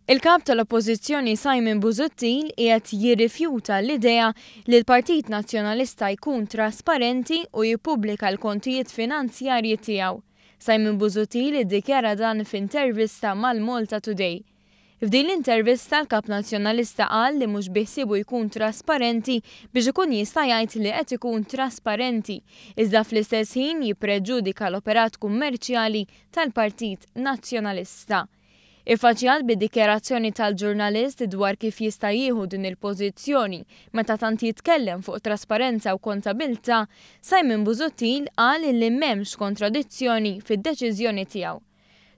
Il-Kap tal-Oppożizzjoni Simon Busuttil qiegħed jirrifjuta l-idea li l-Partit Nazzjonalista jkun trasparenti u jippubblika l-kontijiet finanzjarji tiegħu. Simon Busuttil iddikjara dan f'intervista mal-Malta Today. F'din l-intervista l-Kap Nazzjonalista qal li mhux biħsiebu jkun trasparenti biex ikun jista' jgħid li qed ikun trasparenti, iżda fl-istess ħin jippreġudika l-operat kummerċjali tal-Partit Nazzjonalista. Iffaċċjat bid-dikjarazzjoni tal-ġurnalist dwar kif jista' jieħu din il-pożizzjoni meta tant jitkellem fuq trasparenza u kontabilità, Simon Busuttil qal li m'hemmx kontradizzjoni fid-deċiżjoni tiegħu.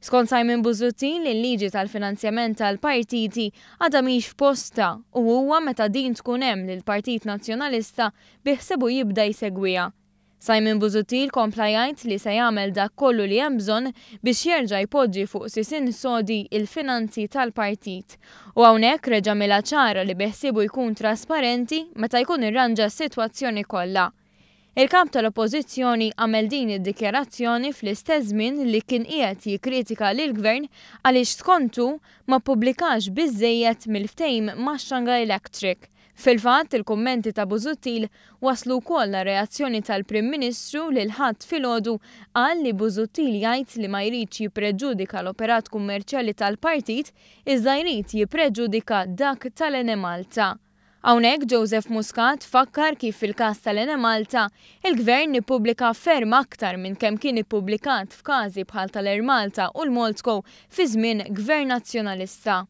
Skont Simon Busuttil, il-liġi tal-finanzjament tal-partiti għadha mhix f'postha u huwa meta din tkun hemm li l-Partit Nazzjonalista biħsiebu jibda jsegwiha. Simon Busuttil kompla jgħid li se jagħmel dak kollu li hemm bżonn biex jerġa' jpoġġi fuq sisien sodi il-finanzi tal-partit. U hawnhekk reġa' għamilha ċara li beħsiebu jkun trasparenti meta jkun irranġa s-sitwazzjoni kollha. Il-kap tal-Oppożizzjoni għamel din id-dikjarazzjoni fl-istess żmien li kien qiegħed jikkritika lill-Gvern għaliex skontu ma ppubblikax biżżejjed mill-ftehim ma' Shanghai Electric. Fil-fatt, il-kummenti ta' Busuttil waslu wkoll għar-reazzjoni tal-Prim Ministru li l-Ħadd filgħodu qal li Busuttil jgħid li ma jridx jippreġudika l-operat kummerċjali tal-partit iżda jrid jippreġudika dak tal-Enemalta. Hawnhekk Joseph Muscat fakkar kif fil-każ tal-Enemalta, il-Gvern ippubblika ferm aktar minn kemm kien ippubblikat f'każi bħal tal-Air Malta u l-Maltco fi żmien Gvern Nazzjonalista.